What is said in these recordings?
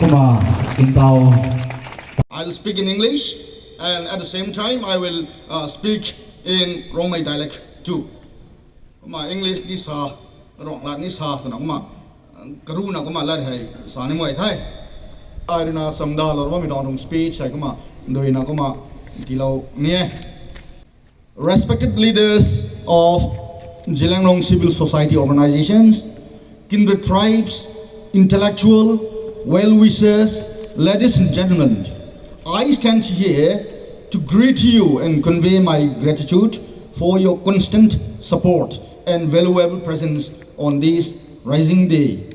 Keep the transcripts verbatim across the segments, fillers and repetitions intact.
Kumna, ntau. I'll speak in English, and at the same time, I will uh, speak in Rongmei dialect too. Kumna English ni sa, Ruanglat ni sa twna kumna, karuna kumna lat hei sa ni muay the. Ai rui na chamdalou bammei tuang tuang speech hei kumna, duina kumna, tiilou ni e. Respected leaders of Zeliangrong civil society organizations, kindred tribes, intellectual, well-wishers, ladies and gentlemen, I stand here to greet you and convey my gratitude for your constant support and valuable presence on this rising day.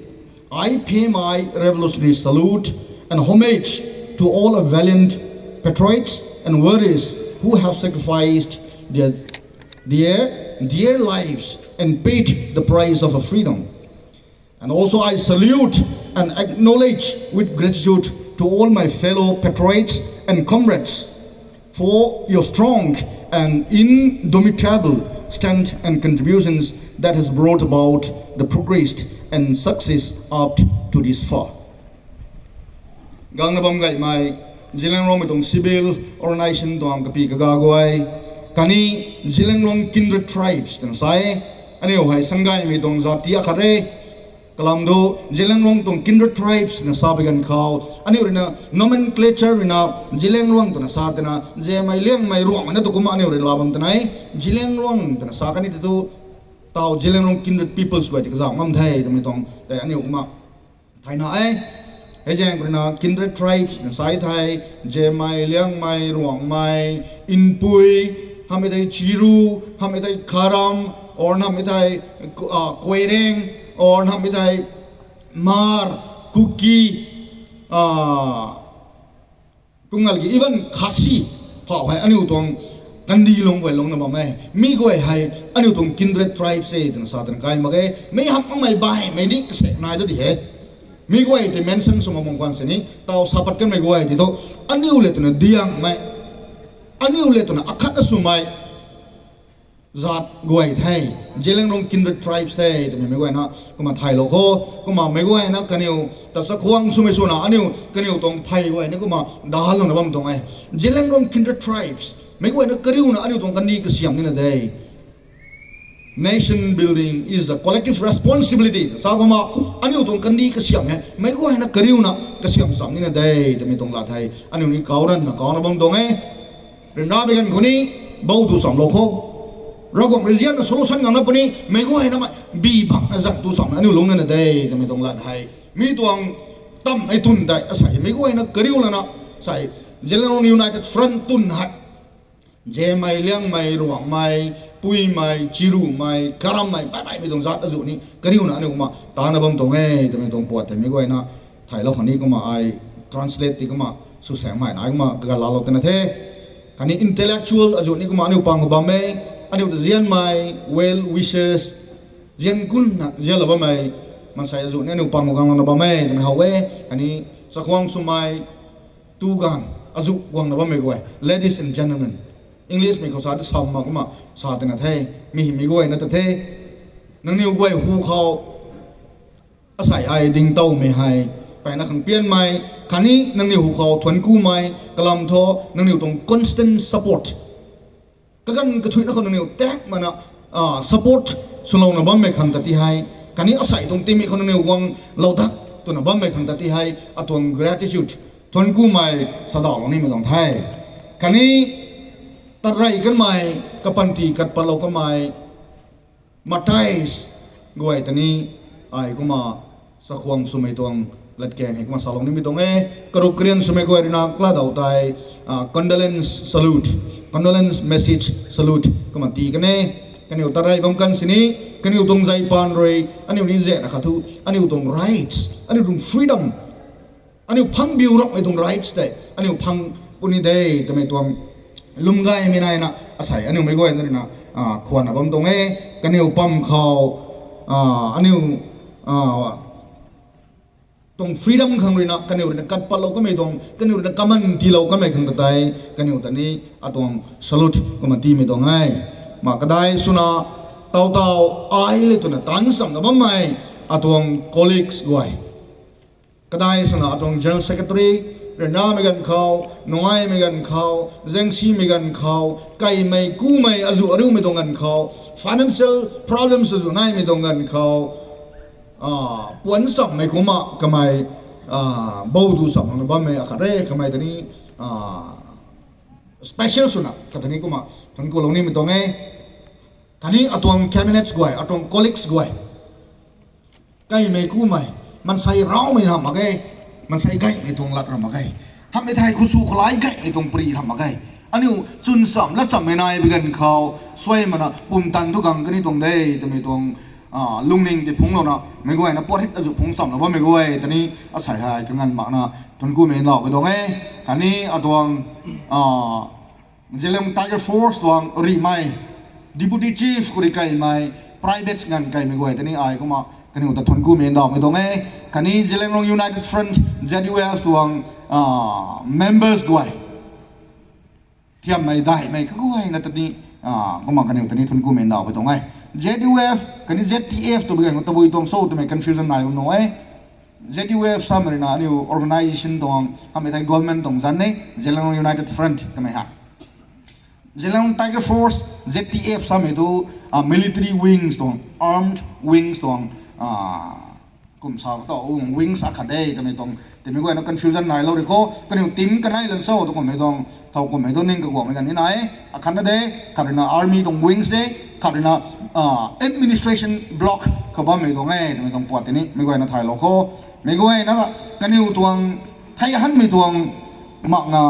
I pay my revolutionary salute and homage to all our valiant patriots and warriors who have sacrificed their, their dear lives and paid the price of our freedom. And also I salute and acknowledge with gratitude to all my fellow patriots and comrades for your strong and indomitable stand and contributions that has brought about the progress and success up to this far. Gangna bam gaymei, Zeliangrongmei tuang civil organization tuang kapi kaga guay, khatni Zeliangrong kindred tribes twna sa e, aniu hei sangaymei tuang zat ti akhat re. Kalam thu, Zeliangrong tuang kindred tribes twna sa pui ganv khou, aniu rui na nomenclature rui na, Zeliangrong twna sa twna, Zemei, Liangmei, Ruangmei na tu kumna aniu rui la bam twna e, Zeliangrong twna sa kani tu, tau Zeliangrong kindred peoples guay ti kazauh ngam the twmei tuang tei aniu kumna thayna e. Hei zaeng khou rui na kindred tribes na sa thei, Zemei, Liangmei, Ruangmei, Inpui, hamhmei thei Chiru, hamhmei thei Karam, or hamhmei thei Koireng, or hamhmei thei Hmar, Kuki, kum ngalki even Khasi phau hei aniu tuang kandih lung guay lungna bam e. Mi guay hei aniu tuang kindred tribes e twna sa twna kai mak e. Mi hamh makmei baihmei ni kasek nai ta di he. Mi guay tei mention sw mak bam khwan sini, tau sa pat kanmei guay tei thu, aniu le twna diangmei, aniu le twna akhatna swmei zat guay the, Zeliangrong kindred tribes the twmei meic guayna kumna thaylou kho. Kumna meic guayna kaniw ta chakhwang swmei swna aniu kaniw tuang phey guay ni kumna dahal louna bam tuang e. Zeliangrong kindred tribes, meic guayna kariuna aniu tuang kandih kasiamh nina de. Nation building is a collective responsibility sa kumna, aniu tuang kandih kasiamh hei meic guayna kariuna kasiamh cham nina de twmei tuang lat hei aniu ni kau ranna kauna bam tuang e. Ryanra bi ganv khou ni bou tu chamlou kho. Ravguangc rui zianna solution ngangna puni, meic guaynamei bi bangna zan tu chamna aniu lungc nina de twmei tuang lat hei mi tuang tamhmei twn tei asei meic guayna kariu lana, sei, Zeliangrong United Front twn hei, Zemei, Liangmei, Ruangmei, Puimei, Chirumei, Karammei, baihbaihmei tuang zat azuh ni kariuna aniu kumna tana bam tuang e twmei tuang puat tei meic guayna thaylou khang ni kumna ai translate ti kumna swsaengmei nai kumna kaganv laalou twna the. Khatni intellectual azuh ni kumna aniu pang khou bam e, aniu ta zianmei well wishers, zian kunna zianlou bammei maansei azuh ni aniu pang khou guanglouna bam e twmei how e. Khatni chakhwang swmei, tu ganv azuh guangna bammei guay, ladies and gentlemen, English mei khou sa ta samna kumna sa twna the, mi hei meic guayna ta the. Nangniw guay hu khou asei ai dingtowmei hei mpeyna khang pianmei, khatni nangniw hu khou thuanc kumei kalam thu nangniw tuang constant support, kaganv kathuicna khou nangniw tak mana support swlouna bammei khang ta ti hei, khatni asei tuang tingmik khou nangniw guanglou dat twna bammei khang ta ti hei atuang gratitude, thuanc kumei sadauhlou nimei tuang the. Khatni tarey kanmei, kapanty kat patlou kanmei martyrs guay ta ni ai kumna chakhwang swmei tuang latkaeng hei kumna salou nimei tuang e. Karup karian swmei guay rui na kladau tei condolence salute, condolence message salute kumna tii kan e. Kaniw tarey bam kan sini, kaniw tuang zei paan rui aniu ni zana khat thu aniu tuang rights, aniu tuang freedom, aniu phang biu rapmei tuang rights tei aniu phang puni de twmei tuang lwm gaymei naina asei aniu meic guayna rui na khwanna bam tuang e. Kaniw pam khou aniu tuang freedom khang rui na kaniw rui na kat patlou kamei tuang, kaniw rui na kaman tiilou kamei khang ta tei kaniw ta ni atuang salute kumna tiimei tuang e. Ma kadai swna, taw taw, ai le twna taanc chamna bammei atuang colleagues guay, Kadai swna atuang General Secretary ryanramei ganv khou, nungaimei ganv khou, zaengsimei ganv khou, kaimei kumei azuh ariumei tuang ganv khou, financial problems azuh naimei tuang ganv khou, puan chammei kumna kamei bou du cham lana bammei akhat re. Kamei ta ni special swna kata ni kumna thuanc kulou nimei tuang e. Khatni atuang cabinets guay, atuang colleagues guay, kaimei kumei, maansei raumei ram mak ge, maansei gaymei tuang lat ram mak ge, hamhmei thei khusw khulai gaymei tuang pri ram mak ge. Aniu chwn cham lat chammei nai bi ganv khou suai mana pumtan thu gang kani tuang de twmei tuang lungning tei phungclouna meic guayna puat hit azuh phungc chamlou bammei guay ta ni asei hei kanganv makna thuanc kumei ndauh kei tuang e. Khatni atuang Zeliangrong Tiger Force tuang rihmei, Deputy Chief khou rui kaimei, private nganv kaimei guay ta ni ai kumna kaniw ta thuanc kumei ndauhmei tuang e. Khatni Zeliangrong United Front, Z U F tuang members guay, thiammei daihmei kaguayna ta ni kumna kaniw ta ni thuanc kumei ndauh kei tuang e. Z U F khatni Z T F tw bi ganv khou tabui tuang cho twmei confusion nai bam nuh e. Z U F samei ruina aniu organisation tuang, hamhmei thei government tuang zanc e, Zeliangrong United Front twmei hei. Zeliangrong Tiger Force, Z T F samei tu military wings tuang, armed wings tuang, kum sa ta wings akhat de twmei tuang, twmei guayna confusion nailou rui khou kaniw team kanei lan cho tu kummei tuang, thow kummei tu ning kaguangmei ganv ni nai e. Akhatna de, khat ruina army tuang wings de, khat ruina administration block khou bammei tuang e twmei tuang puat tei ni meic guayna thaylou khou, meic guayna kaniw tuang thei hanmei tuang makna,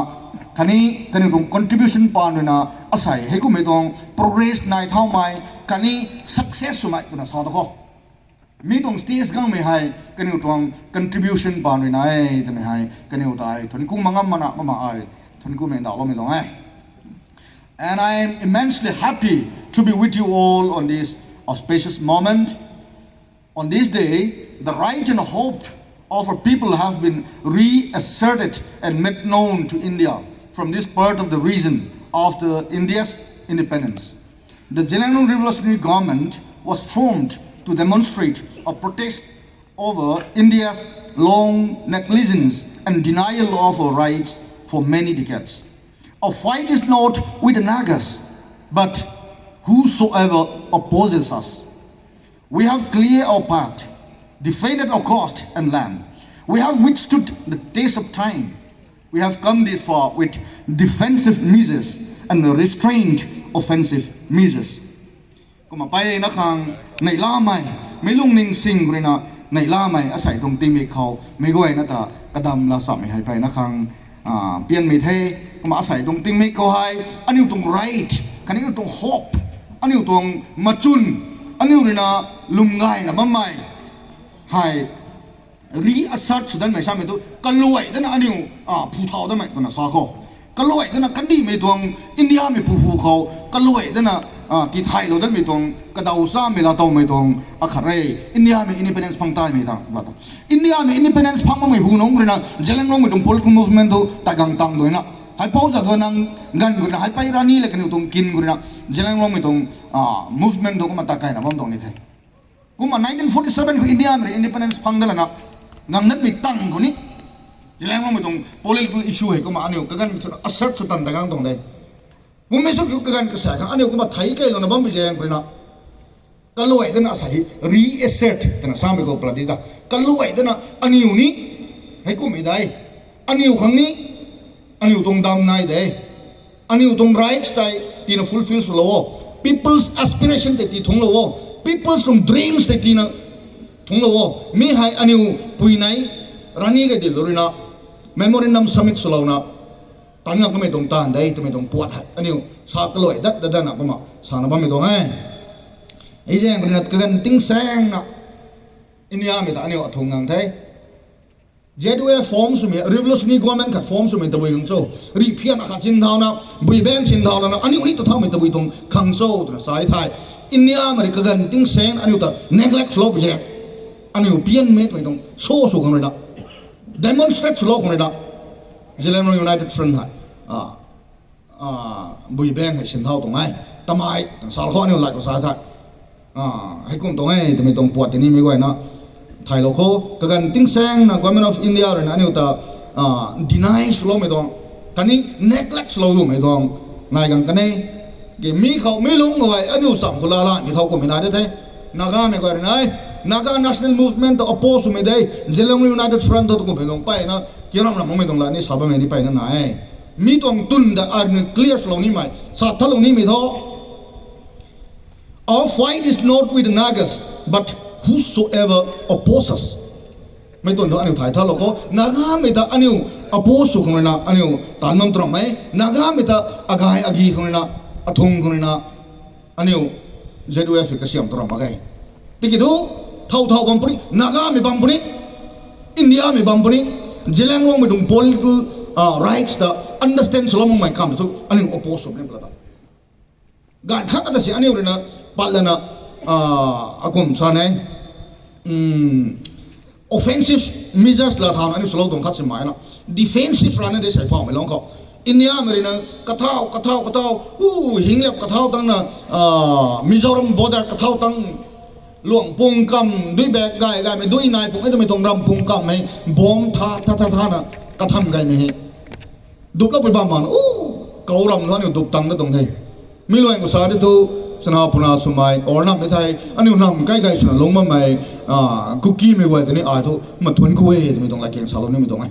khatni kaniw tuang contribution paan ruina asei hei kummei tuang progress nai thaumei khatni success swmei twna sa ta khou, mi tuang stage gangmei hei kaniw tuang contribution paan rui nai e twmei hei kaniw ta ai thuanc ku ma ngam mana kumna ai thuanc kumei ndauh bammei tuang e. And I am immensely happy to be with you all on this auspicious moment. On this day, the right and hope of our people have been reasserted and made known to India from this part of the region after India's independence. The Zeliangrong Revolutionary Government was formed to demonstrate a protest over India's long negligence and denial of our rights for many decades. Our fight is not with the Nagas, but whosoever opposes us. We have cleared our path, defended our coast and land. We have withstood the test of time. We have come this far with defensive measures and restrained offensive measures. Kumna mpeyna khang neihlamei, meic lungning sing khou ruina neihlamei asei tuang tingmik khou meic guayna ta kadam laa chammei hei mpeyna khang pianmei the. Kumna asei tuang tingmik khou hei aniu tuang right khatni aniu tuang hope, aniu tuang machun, aniu ruina lwm gayna bammei hei reassert sw danmei samei tu kaluai dana aniu phu thau danmei twna sa khou, kaluai dana kandihmei tuang Indiamei phu hu khou kaluai dana tithaylou danmei tuang kadaw chamei laa towmei tuang akhat re. Indiamei independence phang taimei ta, Indiamei independence phang makmei hu nungc khou ruina Zeliangrongmei tuang political movement tu tat gang tang duina, haipou zat duina nang ganv khou ruina haipei rani le kaniw tuang kin khou ruina Zeliangrongmei tuang movement tu kumna tat kaina bam tuang ni the. Kumna nineteen forty seven khou Indiamei rui independence phang dat lana gang natmei tang khou ni Zeliangrongmei tuang political issue hei kumna aniu kaganv swna assert sw tan ta gang tuang de. Kummei sw kiu kaganv kasa khang aniu kumna thei keylouna bammei zaeng khou ruina kaluai dana asei hei reassert twna samei khou pala di ta, kaluai dana aniu ni hei kummei de, aniu khang ni aniu tuang dam nai de, aniu tuang rights tei tina fulfill swlou o, people's aspiration tei tii thungclou o, people's tuang dreams tei tina thungclou o. Mi hei aniu pui nei rani kadihlou ruina memorandum submit swlouna tan ngam kamei tuang taanv de twmei tuang puat hei aniu sa kaluai dat dat dana kumna sana bammei tuang e. Hei zaeng ruina kaganv tingsaengna Indiamei ta aniu athung ngang the. Z U F form swmei, revolutionary government khat form swmei tabui khang cho, rih phian akhat sinthauna, bui bang sinthauna aniu ni tu thaumei tabui tuang khang cho twna sa thei, Indiamei rui kaganv tingsaeng aniu ta neglect swlou pi zaeng, aniu pianmei twmei tuang so sw khang ruina, demonstrate swlou khang ruina, Zeliangrong United Front hei bui bang hei sinthau tuang e, tamei twna sa khou aniu like khou sa thei, heikum tuang e twmei tuang puat tei ni meic guayna Thaylou khou kaganv tingsaengna Government of India ruina aniu ta deny swloumei tuang khatni neglect swlou lumei tuang nai gang kan e. Ke mi khou mi lungc khou hei aniu cham khou laa lanmei thau kummei nai de the. Nagamei guay ruina e, Naga National Movement ta oppose swmei de, Zeliangrong United Front ta kummei tuang mpeyna kiram ram makmei tuang la ni sa bammei ni mpeyna nai e. Mi tuang twn ta aniu clear swlou nimei, sa thalou nimei thu, Our fight is not with the Nagas, but whosoever opposes. Mei tuang thu aniu thay thalou khou Nagamei ta aniu oppose sw khang ruina aniu taanv bam tram e. Nagamei ta agay agi khang ruina, athung khang ruina aniu Z U F kasiam tram mak ge. Tiki thu thau thau bam puni, Nagamei bam puni, Indiamei bam puni, Zeliangrongmei tuang political rights ta understand swlou makmei kam thu aniu oppose sw puni pla ta. Ganv khat ta si aniu ruina patlana akum sa ne, offensive measures la thauna aniu swlou tuang khat si mai na, defensive rana de sei phaumei lung khou Indiamei ruina kathau kathau kathau, u, hinglap kathau tangna, Mizoram border kathau tang, luang pung kam dui bak gay gaymei dui nai pung e twmei tuang ram pung kam hei bomb tha tha tha thana katham gaymei hei duplou pui bam mak na, u, kau ram thu aniu dup tang na tuang the. Mi luang khou sa di thu, chana puna swmei or nammei thei aniu nam kai kai swna lungc bammei Kukimei guay tei ni ai thu mathuan khou e twmei tuang latkaeng salou nimei tuang e.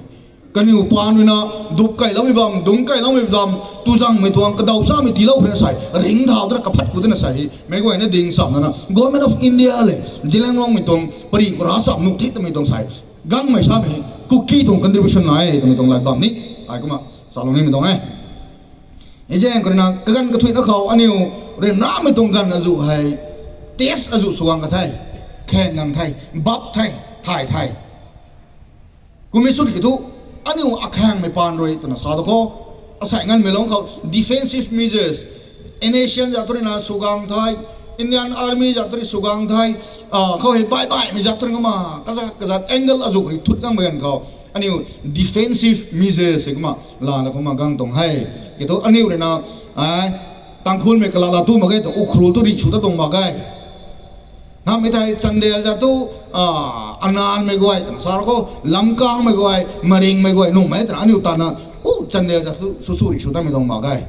Kaniw paan ruina dup kailoumei bam, dungc kailoumei bam, tuzangmei tuang kadaw chamei tiilou khou na sei ringcthau dana kaphat khou dana sei hei meic guayna ding chamna na Government of India le Zeliangrongmei tuang pari khou ravchap nuh the twmei tuang sei gangmei samei hei Kuki tuang contribution nai e twmei tuang lat bam ni ai kumna salou nimei tuang e. Hei zaeng khou ruina kaganv kathuina khou aniu ryanramei tuang ganv azuh hei test azuh sw gang ka the, khen gang the, bap the, thay the. Kummei sw ki thu aniu akhangmei paan rui twna sa tu khou, asei nganvmei lung khou defensive measures, N S C N zat tu ruina sw gang the, Indian Army zat tu rui sw gang the, khou hei baih baihmei zat tu rui kumna kazat kazat angle azuh rui thut gangmei ganv khou aniu defensive measures hei kumna lana kumna gang tuang he. Ki thu aniu ruina Tangkhulmei kala la tu mak ge ta Ukhrul tu rih sw ta tuang mak ge. Nammei thei Chandel zat tu Ananmei guay twna sa khou, Lamkangmei guay, Maringmei guay nuhmei twna aniu tana, u, Chandel zat tu sw sw rih sw tamei tuang mak ge.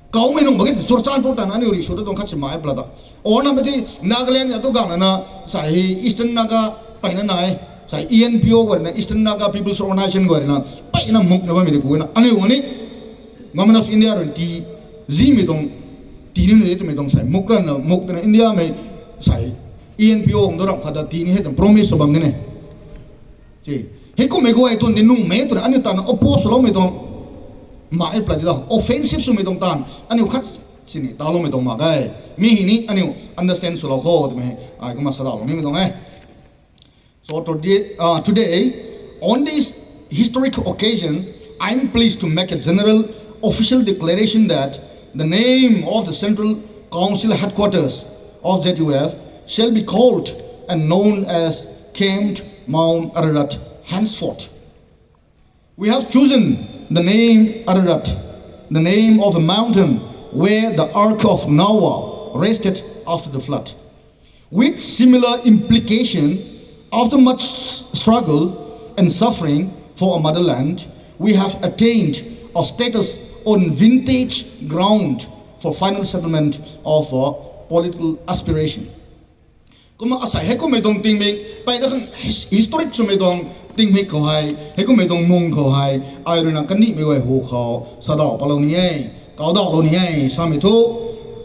Kaumei nuh mak ge ta Churachandpur tana aniu rih sw ta tuang khat si mai pla ta. Or nammei ti Nagaland zat tu gang lana, sei hei Eastern Naga peyna nai, sei E N P O guay ruina, Eastern Naga People's Organization guay ruina peyna mukna bammei di kuna aniu ani Government of India rui tii zimei tuang, tii ni ni twmei tuang sei muk ranna muk twna Indiamei sei E N P O hang tu ramh khat ta tii ni hei tuang promise sw bam ni ne. Hei kummei guay tuang di nuhmei twna aniu tana oppose swloumei tuang mak e pla di ta offensive swmei tuang taanv aniu khat sini taloumei tuang mak ge. Mi hei ni aniu understand swlou khou twmei hei ai kumna sadauhlou nimei tuang e. So today, uh, today, on this historic occasion, I'm pleased to make a general official declaration that the name of the Central Council Headquarters of Z U F shall be called and known as Camp Mount Ararat henceforth. We have chosen the name Ararat, the name of a mountain where the Ark of Noah rested after the flood. With similar implication, after much struggle and suffering for our motherland, we have attained a status on vintage ground for final settlement of our political aspiration. Kumna asei hei kummei tuang tingmik, peyna khang his-, historic swmei tuang tingmik khou hei, hei kummei tuang mung khou hei, ai ruina kandihmei guay hu khou sadauh palou ni e, kaudauhlou ni e samei thu,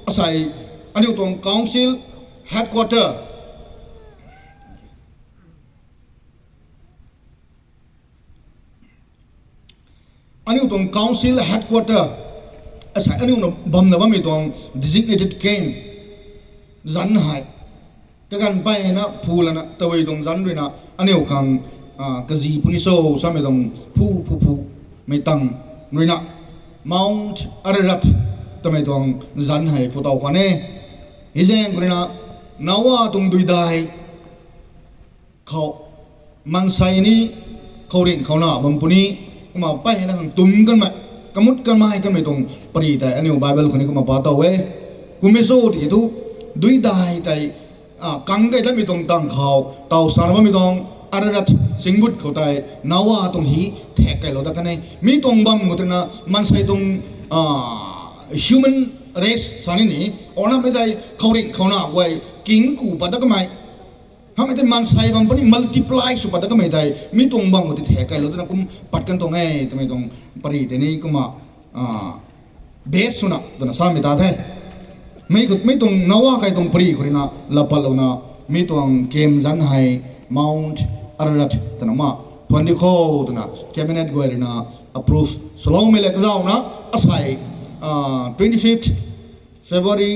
asei aniu tuang council headquarter aniu tuang council headquarter, asei aniu na bamna bammei tuang designated camp zanc hei kaganv peyna phu lana tawei tuang zanc ruina aniu khang kazi puni cho samei tuang phu phu phu mei tang ruina Mount Ararat twmei tuang zanc hei phu taw khwan e. Hei zaeng khou ruina Noah tuang duidai khou maansei ni khouringh khou na bam puni, kumna peyna khang tum kanmei, kamut kanmei kanmei tuang pari tei aniu Bible khou ni kumna pa taw e. Kummei cho tiki thu, duidai tei kang key tatmei tuang tang khou taw sana bammei tuang Ararat chinggut khou tei Noah tuang hi thek kailou dat kan e. Mi tuang bam khou twna maansei tuang human race sa ni ni, or na mei tei khouringh khou na guay king ku pat dat kamei, hamei tei maansei bam puni multiply sw pat dat kamei tei mi tuang bam khou tei thek kailou datna kum pat kan tuang e twmei tuang pari tei ni kumna base swna twna samei ta the. Mi tuang Noah kai tuang pari khou rui na lat patlouna mi tuang kem zanc hei Mount Ararat twna ma thuan di kho twna cabinet guay rui na approve swloumei le kazauna asei twenty fifth February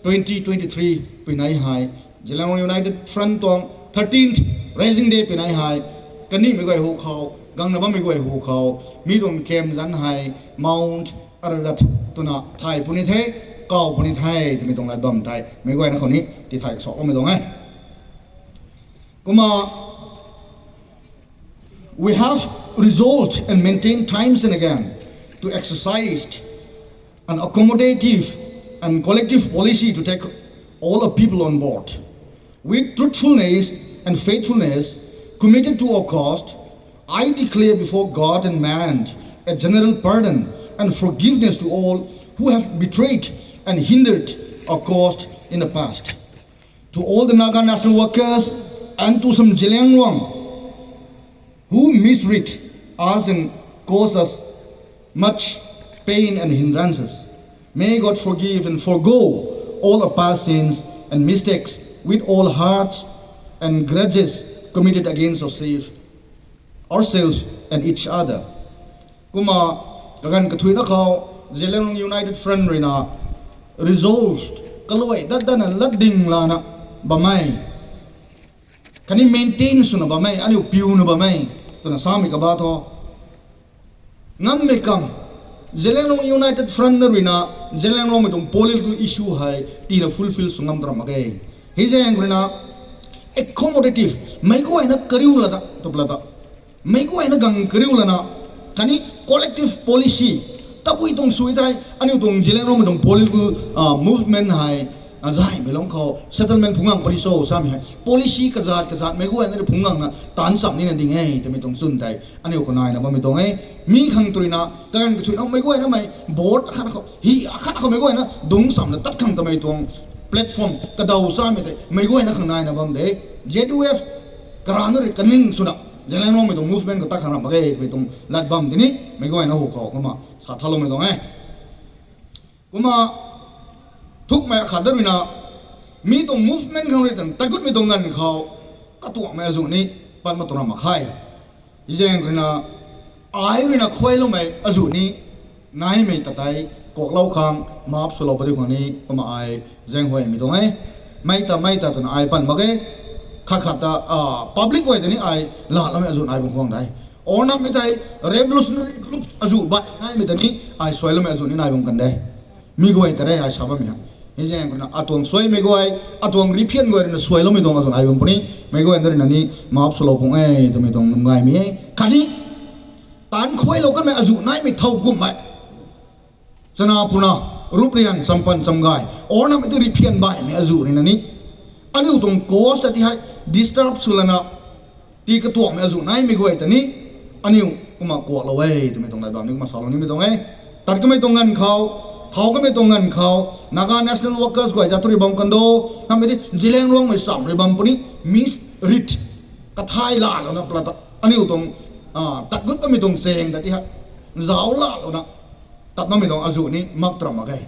twenty twenty three puinei hei Zeliangrong United Front tuang thirteenth Raising Day puinei hei kanimei guay hu khou, gangna bammei guay hu khou mi tuang kem zanc hei Mount Ararat twna thay puni the, kaw puni the twmei tuang lat bam tei meic guayna khou ni tithay kasakloumei tuang e. Kumna we have resolved and maintained times and again to exercise an accommodative and collective policy to take all our people on board. With truthfulness and faithfulness, committed to our cause, I declare before God and man a general pardon and forgiveness to all who have betrayed and hindered our cause in the past. To all the Naga national workers and to some Zeliangrong who misread us and cause us much pain and hindrances. May God forgive and forgo all our past sins and mistakes with all hearts and grudges committed against ourselves, ourselves and each other. Kumna kaganv kathuina khou Zeliangrong United Front rui na resolve kaluai dat datna latding lana bammei khatni maintain swna bammei, aniu piuna bammei twna samei kaba thu ngammei kam, Zeliangrong United Front na rui na Zeliangrongmei tuang political issue hei tina fulfill sw ngam tram mak ge. Hei zaeng rui na accommodative, meic guayna kariu lana tuplata, meic guayna gang kariu lana khatni collective policy tabui tuang sw thei aniu tuang Zeliangrongmei tuang political movement hei zaymei lungc khou settlement phungc gang puni cho samei hei policy kazat kazat meic guayna rui phungc gangna taanc cham nina ding e twmei tuang chwn tei aniu khou naina bammei tuang e. Mi khang tw rui na kaganv kathuina meic guaynamei vote akhat khou hi akhat khou meic guayna dungc chamna tat khang tamei tuang platform kadaw chamei tei meic guayna khang naina bam de. Z U F karana rui kaning swna Zeliangrongmei tuang movement khou tat khang ram mak ge twmei tuang lat bam tini meic guayna hu khou kumna sa thaloumei tuang e. Kumna thukmei akhat da rui na mi tuang movement khang rui tan tat gutmei tuang ganv khou katuakmei azuh ni pat mak tuang ram mak khe. Zaeng rui na ai rui na khuayloumei azuh ni naimei ta tei kuaklou khang map swlou padi khang ni kumna ai zaenghuaymei tuang e. Mei ta mei ta twna ai pan mak ge. Khat khat ta public guay ta ni ai laloumei azuh nai bam khang de. Or namei tei revolutionary group azuh baih naimei ta ni ai suailoumei azuh ni nai bam kan de. Mi guay ta re ai sa bammei ha. Hei zaeng rui na atuang suaimei guay, atuang riphian guay rui na suailoumei tuang azuh nai bam puni, meic guay na rui na ni map swlou pung e twmei tuang nunc gaymei e. Khatni taanc khuaylou kanmei azuh naimei thow kumhmei chana puna, ruprian, champan, chamgay, or namei tu riphian baihmei azuh rui na ni aniu tuang cause ta ti hei disturb sw lana tii katuakmei azuh naimei guay ta ni aniu kumna kuaklou e twmei tuang lat bam ni kumna salou nimei tuang e. Tat kamei tuang ganv khou, thau kamei tuang ganv khou Naga National Workers guay zat tu rui bam kan do, namei di Zeliangrongmei cham rui bam puni misread kathay lalouna pla ta aniu tuang tat gut kamei tuang chaeng ta ti hei zauc lalouna tat bammei tuang azuh ni mak tram mak ge.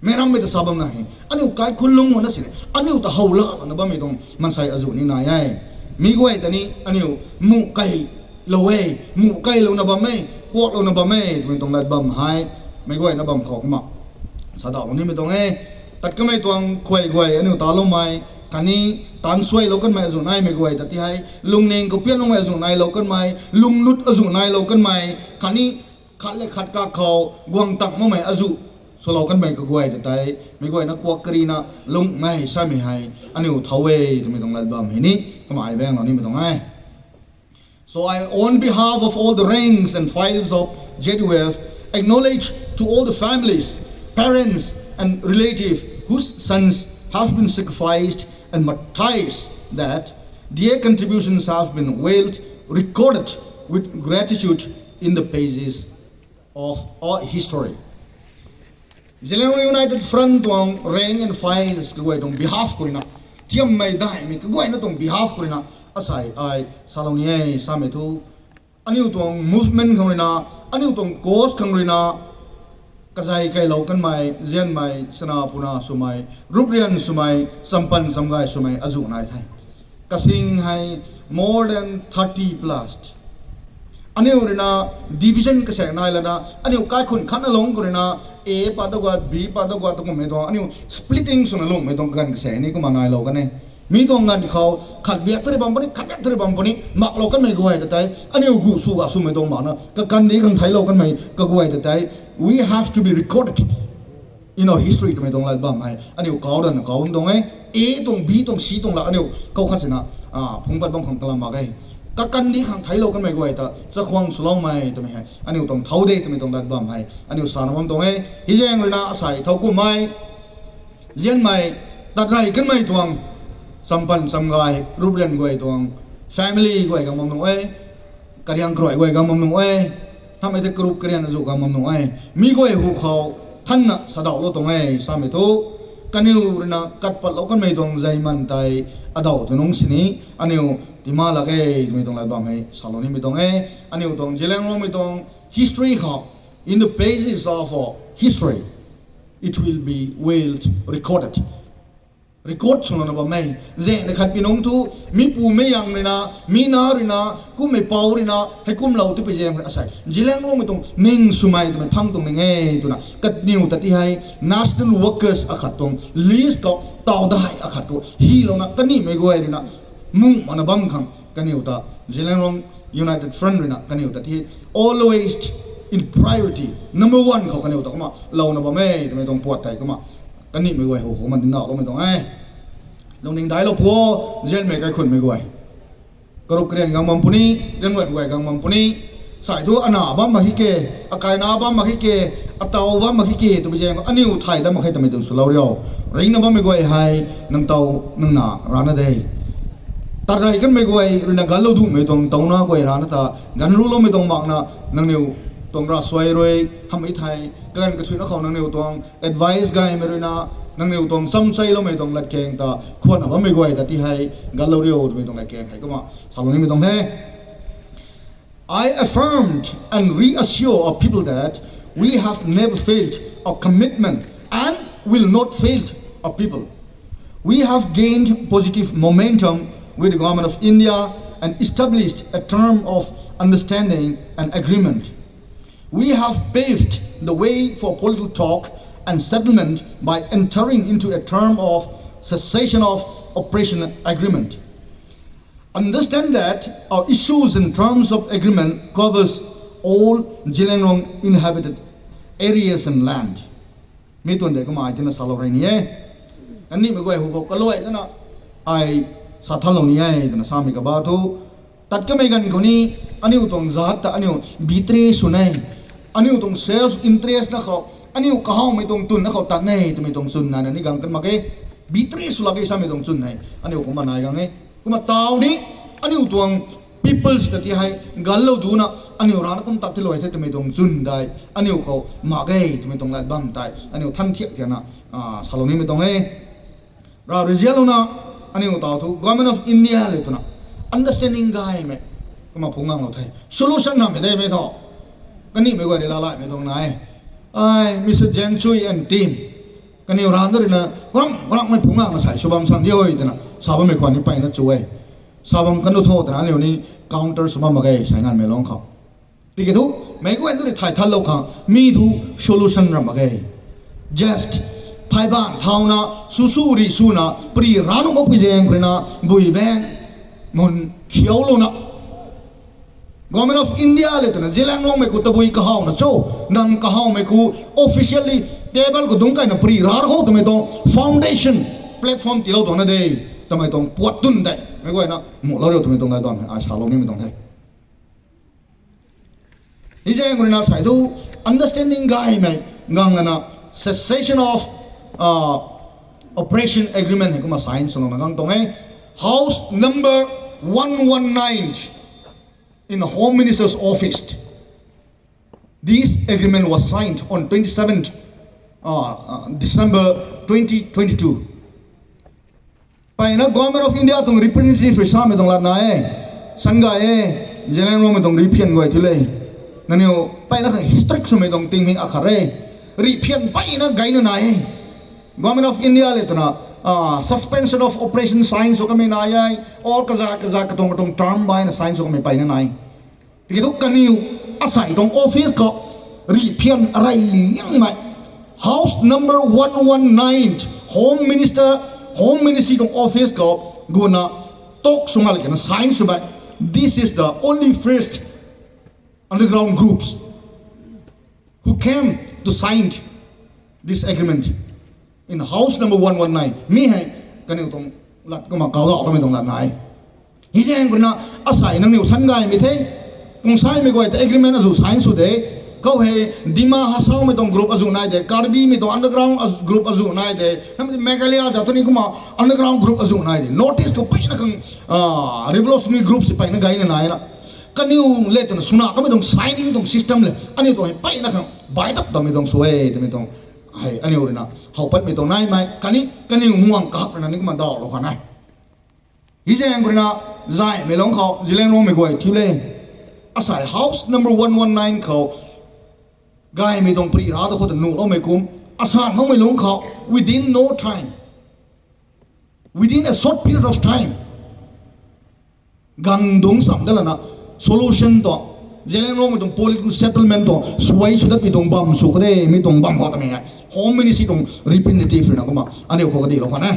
Meic rammei ta sa bam na hei aniu kaikhunc lungc na sini aniu ta how lalouna bammei tuang maansei azuh ni nai e. Mi guay ta ni aniu muh keylou e, muh keylouna bam e, kuaklouna bam e twmei tuang lat bam hei meic guayna bam khou kumna sadauhlou nimei tuang e. Tat kamei tuang khuay guay aniu taloumei khatni taanc suailou kanmei azuh naimei guay ta ti hei lungning kapianloumei azuh nailou kanmei, lunglut azuh nailou kanmei khatni khat le khat kakhou guang tang makmei azuh swlou kanmei kaguay ta tei meic guayna kuak karina lungmei samei hei aniu thow e twmei tuang lat bam hei ni kumna ai baenglou nimei tuang e. So I, on behalf of all the ranks and files of Z U F, acknowledge to all the families, parents and relatives whose sons have been sacrificed and martyrs that Their contributions have been well recorded with gratitude in the pages of our history. Zeliangrong United Front tuang rank and files kaguay tuang behalf khou ruina, thiammei daihmei kaguayna tuang behalf khou ruina, asei ai salou ni e samei thu, aniu tuang movement khang ruina, aniu tuang cause khang ruina, kazei kailou kanmei, zianmei, sana puna swmei, ruprian swmei, champan chamgay swmei azuh nai the. Kasing hei more than thirty plus. Aniu ruina division kasaek nai lana, aniu kaikhun khatna lungc khou ruina, A pat da guat, B pat da guat ta kummei tuang, aniu splitting swna lungmei tuang kaganv kasaek ni kumna nailou kan e. Mi tuang ganv khou, khat biak tari bam puni, khat biak tari bam puni, maklou kanmei guay ta tei, aniu gu sw ga swmei tuang makna, kakandih khang theiclou kanmei kaguay ta tei, we have to be recorded in our history twmei tuang lat bam hei aniu kau danna kau bam tuang e. A tuang, B tuang, C tuang la aniu kau khat sina phungc pat bam khang kalam mak e. Kakandih khang theiclou kanmei guay ta chakhwang swloumei twmei hei aniu tuang thau de twmei tuang lat bam hei aniu sana bam tuang e. Hei zaeng ruina asei thau kummei, zianmei, tat rey kanmei tuang, champan chamgay, ruprian guay tuang, family guay gang bam nuh e, kariang karuai guay gang bam nuh e, hamhmei tei karup karian azuh gang bam nuh e, mi guay hu khou thanna sadauhlou tuang e samei thu, kaniw ruina kat patlou kanmei tuang zeiman tei adauh tu nungc sini aniu tima lak e twmei tuang lat bam hei salou nimei tuang e. Aniu tuang Zeliangrongmei tuang history khou, in the pages of our history, it will be well recorded. Record swlouna bam e. Zaeng na khat pi nungc thu, mi pu mei yang ruina, mi na ruina, kummei pou ruina, hei kumlou tipui zaeng rui asei Zeliangrongmei tuang ning swmei twmei phang tuang ning e twna kaniw ta ti hei national workers akhat tuang list khou, taw dai akhat khou hylouna kanihmei guay ruina, mung makna bam khang kaniw ta, Zeliangrong United Front ruina kaniw ta ti always in priority, number one khou kaniw ta kumna louna bam e twmei tuang puat tei kumna kanihmei guay hu khou kumna dinc dauhloumei tuang e. Lungning daiclou pu o, zianmei kaikhunmei guay, karup karian gang bam puni, rianruai guay gang bam puni, sai thu ana bam mak hi ke, akaina bam mak hi ke, ataw bam mak hi ke twmei zaeng aniu thay dat mak khe twmei tuang swlou riu. Ringna bammei guay hei nang taw nang na rana de. Tat rey kanmei guay ruina ganlou duhmei tuang tawna guay rana ta, ganv ruloumei tuang makna, nangniw tuang ravsuai rui hamhmei thei kaganv kathuina khou nangniw tuang advice gaymei ruina, nangniw tuang chamcheiloumei tuang latkaeng ta khwanna bammei guay ta ti hei ganlou riu twmei tuang latkaeng hei kumna salou nimei tuang the. I affirmed and reassure our people that we have never failed our commitment and will not fail our people. We have gained positive momentum with the Government of India and established a term of understanding and agreement. We have paved the way for political talk and settlement by entering into a term of cessation of operation agreement. Understand that our issues in terms of agreement covers all Zeliangrong inhabited areas and land. Mi tuang de kumna ai tina salou rey ni e. Kanihmei guay hu khou kaluai tana ai sa thanlou ni e twna samei kaba thu, tat kamei ganv khou ni, aniu tuang zat ta aniu betray sw ne, aniu tuang self interest na khou, aniu kahawmei tuang twn na khou tat ne twmei tuang chwn nai na ni gang kan mak e. Betray sw lak e samei tuang chwn hei aniu kumna nai gang e. Kumna taw ni, aniu tuang peoples ta ti hei ganlou duna, aniu rana kum tat tilou e the twmei tuang chwn dai aniu khou mak ge twmei tuang lat bam tei aniu than thiak thiakna salou nimei tuang e. Rav rui zianlouna, aniu taw thu Government of India le twna understanding gaymei kumna phungc nganglou the. Solution rammei de mei thu, kanihmei guay rui lalaimei tuang nai e. Ai Mister Janchui and team, kaniw rana ruina gram gramhmei phungc ngangna sei sw bam san di oi twna sa bammei khwan ni mpeyna chu e. Sa bam kan nu tho twna aniu ni counter sw bam mak ge sai nganvmei lungc khou. Tiki thu, meic guay tu rui thay thanlou khang mi thu solution ram mak ge. Just pheyban thauna, sw sw ri swna pari ra nuh makpui zaeng khou ruina, bui baeng mun khiaulouna, Government of India le twna Zeliangrongmei khou tabui kahawna cho, nang kahawmei khou officially table khou dungc kaina pari ra khou twmei tuang foundation platform tiilou tuang na de, twmei tuang puat twn tei meic guayna muhlou riu twmei tuang lat tuang ai salou nimei tuang the. Hei zaeng ruina sei thu understanding gaymei gang lana cessation of operation agreement hei kumna sign swlouna gang tuang e. House number one one nine in the Home Minister's office. This agreement was signed on twenty-seventh uh, uh, December twenty twenty-two. Mpeyna Government of India tuang representative rui samei tuang latna e, Sangay e, Zeliangrongmei tuang riphian guay tu le. Nangniw mpeyna khang history swmei tuang tingmik akhat re. Riphian mpeyna gayna nai e. Government of India le twna suspension of operation sign sw kamei nai e. Or kaza kaza katuang katuang term baina sign sw kamei mpeyna nai. Tiki thu kaniw asei tuang office khou riphian arey liangmei, house number one one nine, Home Minister, Home Ministry tuang office khou guna talk sw nga le kena sign sw bai. This is the only first underground groups who came to sign this agreement in house number one one nine. Mi hei kaniw tuang lat kumna kawlou kamei tuang latna e. Hei zaeng khou rui na asei nangniw Sangaymei the, Kungsaimei guay ta agreement azuh sign sw de. Khou hei Dima Hasaomei tuang group azuh nai de, Karbimei tuang underground group azuh nai de, Meghalaya zat tu ni kumna underground group azuh nai de. North East khou mpeyna khang revolutionary group si mpeyna gayna nai na. Kaniw le twna swna kamei tuang signing tuang system le aniu tuang mpeyna khang baitap tamei tuang sw e twmei tuang hei aniu rui na how patmei tuang naimei khatni kaniw muang kahak rui na ni kumna dawlou khwan e. Hei zaeng khou rui na zaymei lungc khou Zeliangrongmei guay thiu le, asei house number one one nine khou gaymei tuang pri ra ta khou ta nuhloumei kum, asan makmei lungc khou within no time, within a short period of time, gang dungc cham dat lana solution tuang, Zeliangrongmei tuang political settlement tuang suai sw datmei tuang bam sw khou de, mi tuang bam khou tamei hei Home Ministry tuang representative rui na kumna aniu khou kadihlou khwan e.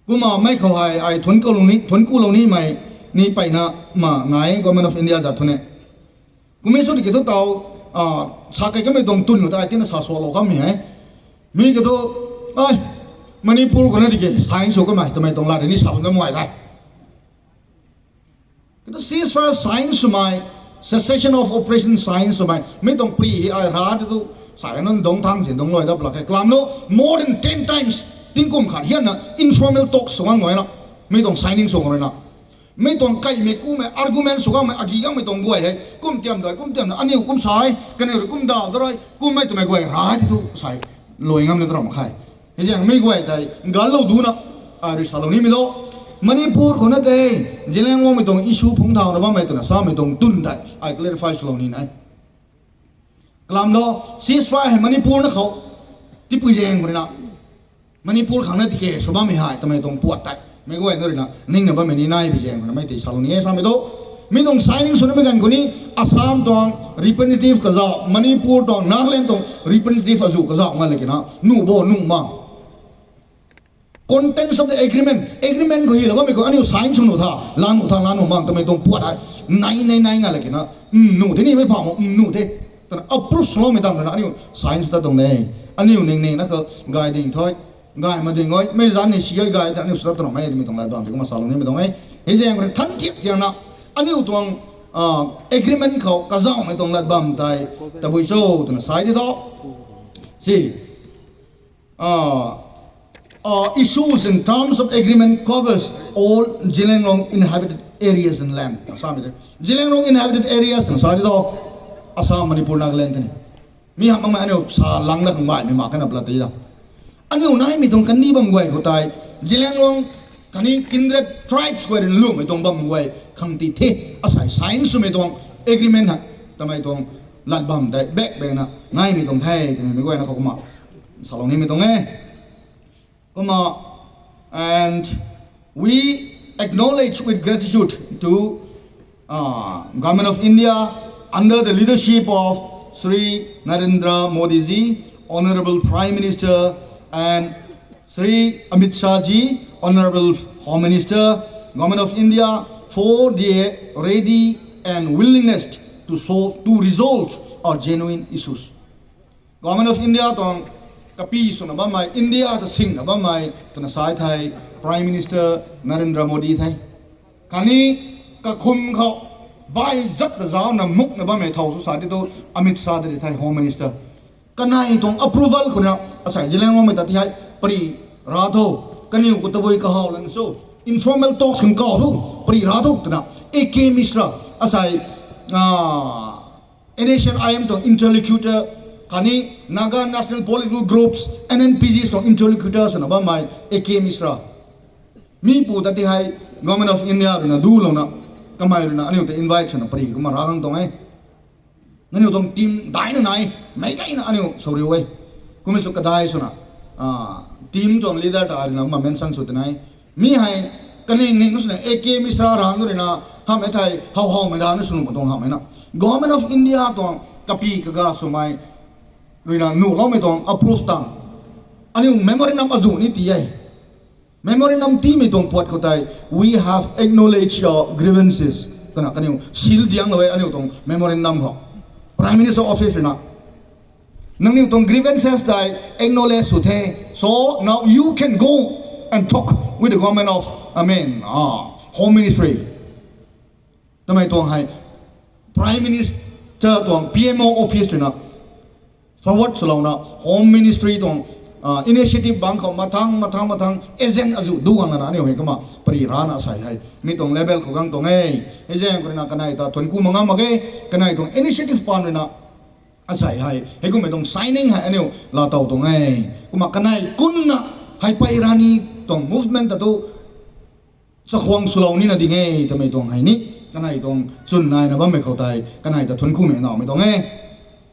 Kumna mei khou hei ai thuanc kulou nimei ni mpeyna ma ngai Government of India zat thu ne. Kummei sw tiki thu tau, sa kei kamei tuang twn khou ta ai tina sa salou kammei hei, mi kiu thu, ai, Manipur khou na tiki sign sw kamei twmei tuang lat rui ni sa bam na muay tei. Kiu thu ceasefire sign swmei, cessation of operation sign swmei mi tuang pri hei ai ra ti thu, sa nunc dungc thang si dungc luai dat lak khe kalam nu more than ten times, tingkum khat hianna informal talk sw gang guayna, mi tuang signing sw gang rui na, mi tuang kaimei kumei argument sw gangmei agi gangmei tuang guay hei kum tiam dai kum tiamna aniu kum sa e, kaniw rui kum daw da rui kummei twmei guay ra ti thu sa, luai ngam ni ta ram khe. Hei zaeng mi guay tei galou duna, ai rui salou nimei lo, Manipur khou na tei Zeliangrongmei tuang issue phungc thauna bammei twna samei tuang twn tei ai clarify swlou ni nai. Kalam do, ceasefire hei Manipur na khou tipui zaeng khou rui na, Manipur khang na tiki sw bammei hei twmei tuang puat tei meic guayna rui na ningna bammei ni nai bi zaeng khou na mei tei salou ni e samei tu. Mi tuang signing sw namei ganv khou ni Assam tuang representative kazauh, Manipur tuang, Nagaland tuang representative azuh kazauh nga le kina nuh bo nuh ma. Contents of the agreement, agreement khou hylou bammei khou aniu sign sw nuh tha, la nuh tha, la nuh mang twmei tuang puat hei nai nai nai nga le kina, nuh the ni mei pha mo, nuh the twna approve swloumei tang rui na aniu sign sw tat tuang de. Aniu ning ning na khou gay ding thu, gay ma ding e, mei zanc ni si e gay ta aniu sw tat tuang e twmei tuang lat bam tei kumna salou nimei tuang e. Hei zaeng khou rui than thiak thiakna aniu tuang agreement khou kazauhmei tuang lat bam tei tabui cho twna sa di tho. Si, issues in terms of agreement covers all Zeliangrong inhabited areas and land. Zeliangrong inhabited areas twna sa di tho, Assam, Manipur, Nagaland tei ni. Mi hamh makmei aniu sa langna khang baihmei mak kana pla tei da. Aniu naimei tuang kandih bam guay khou tei Zeliangrong khatni kindred tribes guay rui na lumei tuang bam guay khang ti the, asei sign swmei tuang agreement hei twmei tuang lat bam tei bak bak na naimei tuang the twmei meic guayna khou kumna salou nimei tuang e. Kumna, and we acknowledge with gratitude to Government of India under the leadership of Shri Narendra Modi ji, Honorable Prime Minister, and Shri Amit Shah ji, Honorable Home Minister, Government of India, for their ready and willingness to solve, to resolve our genuine issues. Government of India tuang kapi swna bammei, India ta singna bammei twna sa thei Prime Minister Narendra Modi the. Khatni kakhum khou baihzat ta zauna mukna bammei thow sw sa di tu Amit Shah ta di the, Home Minister. Kanei tuang approval khou na, asei Zeliangrongmei ta ti hei, pari ra tho, kaniw khou tabui kahaw lan cho, informal talks khang kaw tho, pari ra tho twna, A K Mishra, asei, ah, N S C N I M tuang interlocutor, khatni Naga National Political Groups, N N P Gs tuang interlocutor swna bammei A K Mishra. Mi pu ta ti hei Government of India ruina dulouna, kamei ruina aniu ta invite swna pari kumna ra khang tuang e. Aniu tuang team daina nai, meic gayna aniu sw riu e. Kummei sw kadai swna, ah, team tuang leader ta ruina kumna mention sw twna e. Mi hei, kaning ning swna A K Mishra rang ruina, hamhmei thei, how howmei rana sw nuh mak tuang hamhmei na. Government of India tuang kapi kaga swmei ruina nuhloumei tuang approve tang. Aniu memorandum azuh ni ti e. Memorandum tiimei tuang puat khou tei, "We have acknowledged your grievances." Twna kaniw seal dianglou e aniu tuang memorandum khou. Prime Minister Office ruina, nangniw tuang grievances tei acknowledge sw the. So now you can go and talk with the government of, I mean, ah, Home Ministry. Twmei tuang hei Prime Minister tuang P M O office ruina forward swlouna Home Ministry tuang, ah, initiative bangc khou mathang, mathang, mathang agent azuh du guang lana aniu hei kumna pari rana asei hei mi tuang level khou gang tuang e. Hei zaeng khou ruina kanei ta thuanc ku mak ngam mak ge, kanei tuang initiative paan ruina asei hei, heikummei tuang signing hei aniu laatow tuang e. Kumna kanei kunna hei pei rani tuang movement ta tu chakhwang swlou nina ding e twmei tuang hei ni, kanei tuang chwn naina bammei khou tei, kanei ta thuanc kumei naumei tuang e.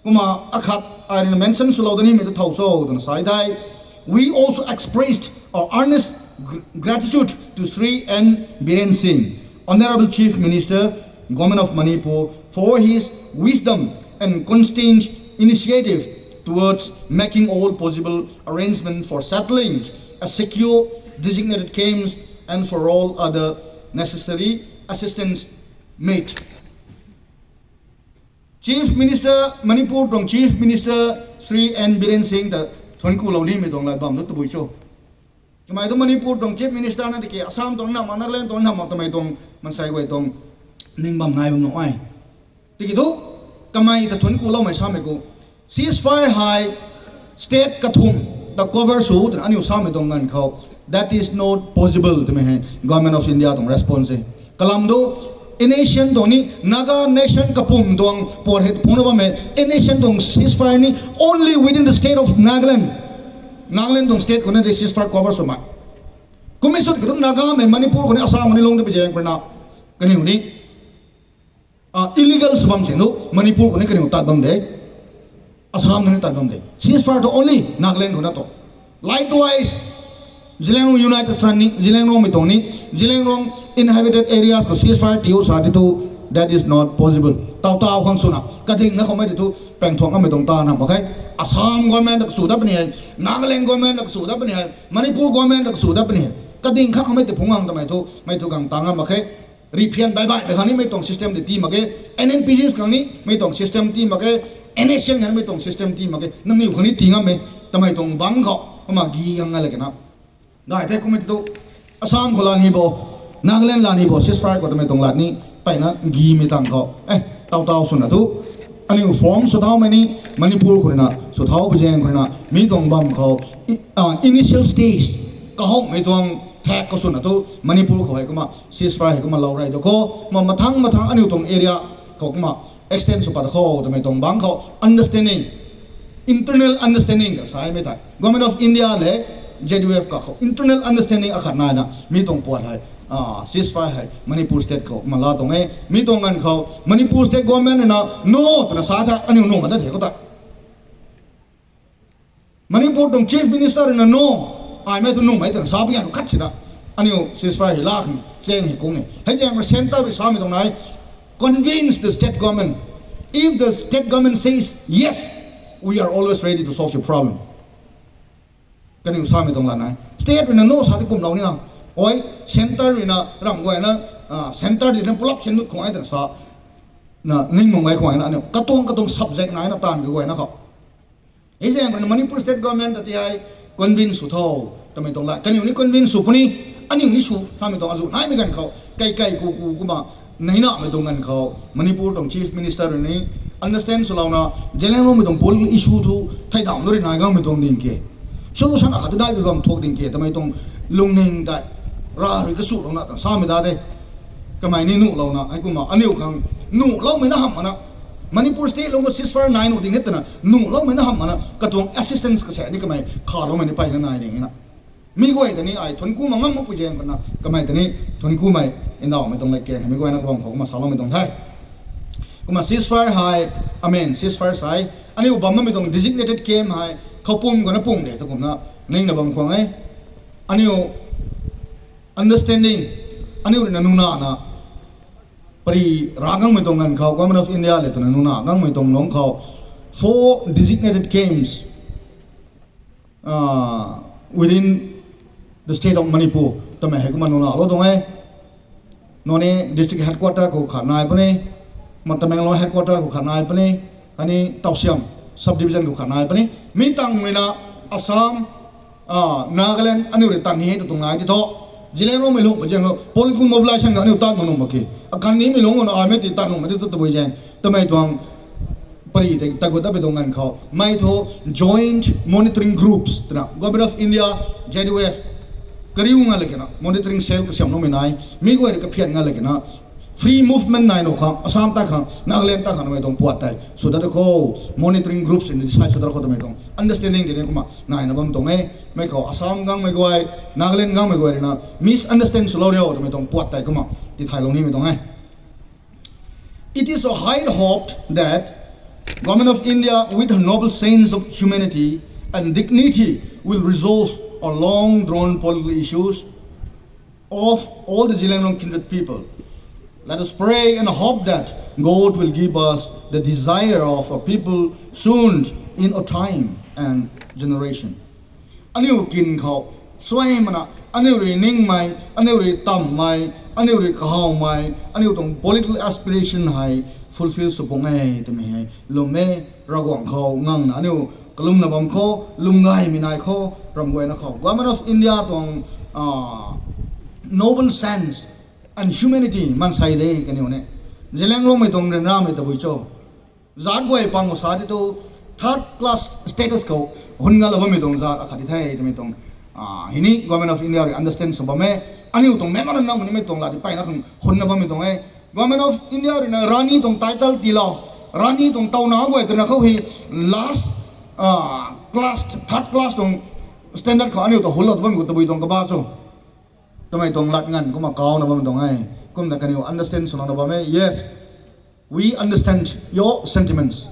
Kumna akhat ai ruina mention swlou da nimei ta thow cho twna sa e tei, we also expressed our earnest gr-, gratitude to Shri N Biren Singh, Honorable Chief Minister, Government of Manipur, for his wisdom and constant initiative towards making all possible arrangement for settling a secure designated camps and for all other necessary assistance made. Chief Minister, Manipur tuang Chief Minister Shri N Biren Singh ta thuanc kulou nimei tuang lat bam tu tabui cho. Kamei tu Manipur tuang Chief Minister na tiki Assam tuang nam mak, Nagaland tuang nam mak twmei tuang mansei guay tuang ning bam nai bam nuh e. Tiki tu, kamei ta thuanc kuloumei samei khou, ceasefire hei state kathumh ta cover sw twna aniu samei tuang ganv khou, that is not possible twmei hei Government of India tuang response e. Kalam tu, N S C N tuang ni, Naga nation kapwm tuang puat hei phungna bammei, N S C N tuang ceasefire ni only within the state of Nagaland. Nagaland tuang state khou na de ceasefire cover swmei. Kummei sut kiu thu Nagamei Manipur khou ni, Assam khou ni lung de pi zaeng khou ruina, kaniw ni, ah, illegal sw bam sini, Manipur khou ni kaniw tat bam de. Assam khou ni tat bam de. Ceasefire tu only Nagaland khou na tu. Likewise, Zeliangrong United Front ni, Zeliangrongmei tuang ni, Zeliangrong inhabited areas khou ceasefire tiu sa di tu, that is not possible. Taw taw khang swna, kadingna khoumei di tu, pengthuang kamei tuang ta na mak khe. Assam government dak sw dat puni hei, Nagaland government dak sw dat puni hei, Manipur government dak sw dat puni hei. Kading khat khoumei ti phungc gang twmei thu, mei thu gang ta ngam mak khe. Riphian bai bai de khang ni mei tuang system de ti mak ge. N N P Gs khang ni mei tuang system ti mak ge. N S C N khang ni mei tuang system ti mak ge. Nangniw khang ni ti ngam e. Twmei tuang bangc khou, kumna gi gang nga le kena. Gay the kummei ti tu, Assam khou la ni bo, Nagaland la ni bo, ceasefire khou twmei tuang lat ni, mpeyna gimei tang khou. Eh, taw taw swna tu. Aniu form sw thaumei ni, Manipur khou ruina, sw thau pi zaeng khou ruina, mi tuang bam khou, i-, ah, initial stage, kahowmei tuang thak khou swna tu, Manipur khou hei kumna, ceasefire hei kumna lou rey tu khou, ma mathang mathang aniu tuang area khou kumna, extend sw pat khou, twmei tuang bangc khou, understanding, internal understanding ta sa e mei thei. Government of India le Z U F ka khou internal understanding akhat naina, mi tuang puat hei, ah, ceasefire hei, Manipur state khou kumna la tuang e, mi tuang ganv khou, Manipur state government ruina, no, twna sa the, aniu nuh mak ta the khou ta. Manipur tuang Chief Minister ruina no, aimei tu nuhmei twna sa pi ganv khat sina. Aniu ceasefire hei la khang, chaeng hei kung e. Hei zaeng rui centre rui samei tuang nai, convince the state government. If the state government says yes, we are always ready to solve your problem. Kaniw samei tuang la nai. State ruina no sa ti kumlou nina. Oi, centre ruina ramh guayna, ah, centre di na pulap syan nut khwang ai twna sa. Na, ning mung gay khwang ai na, aniu. Katuang, katuang subject naina taanv kaguayna khou. Hei zaeng khou ruina Manipur state government ta ti hei convince sw tho, twmei tuang lat. Kaniw ni convince sw puni, aniu ni sw, samei tuang azuh naimei ganv khou, kai kai ku ku kumna, nainamei tuang ganv khou, Manipur tuang Chief Minister rui ni, understand swlouna, Zeliangrongmei tuang political issue thu theidam nu rui nai gangmei tuang ding ke. Solution akhat tu dai bi bam thuak ding ke twmei tuang lungning tei, ra rui kasulouna ta samei da de. Kamei ni nuhlouna, heikumna aniu khang nuhloumei na hamh mana, Manipur state lung khou ceasefire nai nuh ding e twna nuhloumei na hamh mana, katuang assistance kasek ni kamei khaloumei ni peyna nai ding e na. Mi guay ta ni ai thuanc kumna ngam makpui zaeng khou na, kamei ta ni thuanc kumei ndauhmei tuang lat kang hei mi guayna kabam khou kumna saloumei tuang the. Kumna ceasefire hei, amen, ceasefire sa e, aniu bam bammei tuang designated camp hei Khoupum khou na pung de ta kumna ningna bam khwan e. Aniu understanding, aniu ruina nunana, pari ra gangmei tuang ganv khou Government of India le twna nuna gangmei tuang lungc khou four designated camps within the state of Manipur twmei hei kumna nunalou tuang e. Noney district headquarter khou khat nai puni, Tamenglong headquarter khou khat nai puni, khatni Tousem subdivision khou khat nai puni. Mi tang ruina Assam, Nagaland aniu rui tan ni e ta tuang nai ti thu, Zeliangrongmei lungc pa zaeng khou political mobilization khou aniu tan mak nuh mak ki, akanmei lungc khou na aimei ti tan nuh mak ti tu tabui zaeng twmei tuang pari tei tagut ta pei tuang ganv khou mei thu joint monitoring groups twna Government of India, Z U F, kariu nga le kena monitoring cell kasiamloumei nai, mi guay rui kaphian nga le kena free movement nai nuh khang Assam ta khang Nagaland ta khang namei tuang puat tei sw dat khou, monitoring groups in decide sw dat khou twmei tuang understanding tini kumna naina bam tuang e. Mei khou Assam gangmei guay, Nagaland gangmei guay ruina misunderstand swlou riu twmei tuang puat tei kumna tithaylou nimei tuang e. It is a high hope that Government of India, with her noble sense of humanity and dignity, will resolve our long-drawn political issues of all the Zeliangrong kindred people. Let us pray and hope that God will give us the desire of our people soon in our time and generation. Aniu kin khou suai mana, aniu rui ningmei, aniu rui tammei, aniu rui kahawmei, aniu tuang political aspiration hei fulfill sw pung e twmei hei lwm e. Ravguangc khou ngangna aniu kalumna bam khou, lwm gaymei nai khou, ramh guayna khou Government of India tuang noble sense and humanity mansei de kaniw ne. Zeliangrongmei tuang ryanramei tabui cho, zaat guay pang khou sa ti tu third class status khou hun ngalou bammei tuang zaat akhat ti the twmei tuang hei ni Government of India rui understand sw bam e. Aniu tuang memorandum nimei tuang lat ti peyna khang hun na bammei tuang e. Government of India ruina Rani tuang title tiilou, Rani tuang tawna guay twna khou hei last class, third class tuang standard khou aniu ta hunlou bammei khou tabui tuang kaba cho twmei tuang lat nganv kumna kauna bam tuang e. Kumna kaniw understand swlouna bam e. Yes, we understand your sentiments.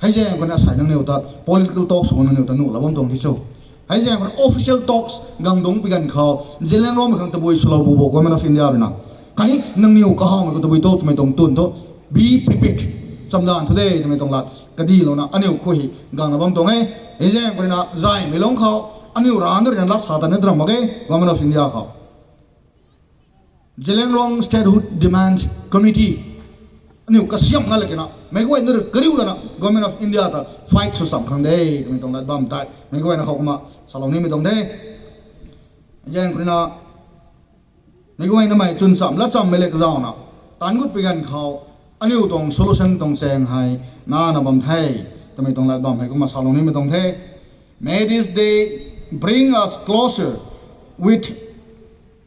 Hei zaeng khou na sai nangniw ta political talks khou nangniw ta nuhlou bam tuang ti cho. Hei zaeng khou na official talks gang dungc pi ganv khou Zeliangrongmei khang tabui swlou bu bo Government of India ruina, khatni nangniw kahawmei khou tabui tu twmei tuang tun thu, be prepared, chamdan thu de twmei tuang lat kadilouna aniu khou hei gangna bam tuang e. Hei zaeng khou ruina zaymei lungc khou aniu rana ruina lat sa ta na dram mak ge Government of India khou. Zeliangrong Statehood Demand Committee aniu kasiam nga le kena meic guayna rui kariu lana Government of India ta fight sw cham khang de twmei tuang lat bam tei meic guayna khou kumna salou nimei tuang de. Zaeng khou ruina meic guaynamei chwn cham lat chammei le kazauna taanc gut pi ganv khou aniu tuang solution tuang chaeng hei nana bam the twmei tuang lat bam hei kumna salou nimei tuang the. May this day bring us closer with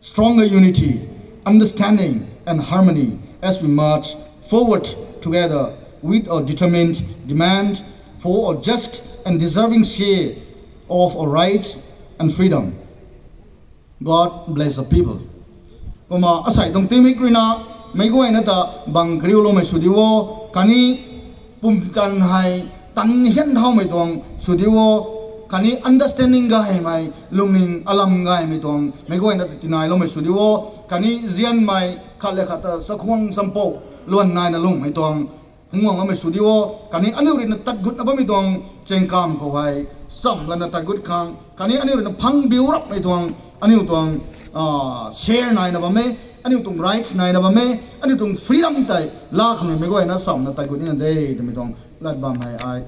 stronger unity, understanding and harmony as we march forward together with a determined demand for a just and deserving share of our rights and freedom. God bless the people. Kumna asei tuang tingmik ruina meic guayna ta bang kariuloumei sw di o, khatni pumtan hei tan hian thaumei tuang sw di o, khatni understanding gaymei, lungning alam gaymei tuang meic guayna ta tinailoumei sw di o, khatni zianmei khat le khat ta chakhwang champou luan naina lungmei tuang phungguang bammei sw di o, khatni aniu ruina tat gutna bammei tuang chaengkam khou hei cham lana tat gut khang, khatni aniu ruina phang biu rapmei tuang aniu tuang share naina bam e, aniu tuang rights naina bam e, aniu tuang freedom tei laa khang meic guayna chamna tat gut nina de twmei tuang lat bam hei ai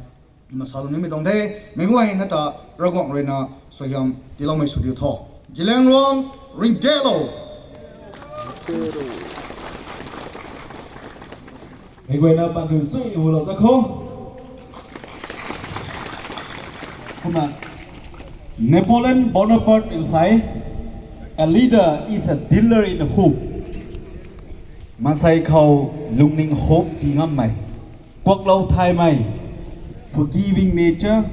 masaloumei tuang the. Meic guayna ta Ravguangc ruina suaihiam tiiloumei sw diu tho. Zeliangrong ringcthau Mei guayna pat hu sui hu lou ta khou. Kumna Napoleon Bonaparte in sa e, a leader is a dealer in hope. Maansei khou lungning hope tii ngammei, kuaklou thaymei, forgiving nature,